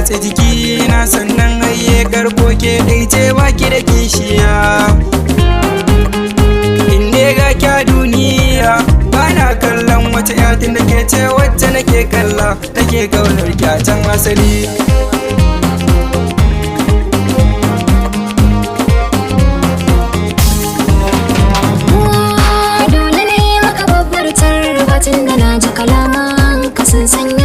Ratsa jiki na sannan haye karko, ke dai ce baki da kishiya. In dai ga kya duniya, bana kallon wata yatin da ke ce wacce nake kalla, nake kaunar kyatan asali. Dole ne maka babbar tarbatin da na ji kalaman ka sun sanya.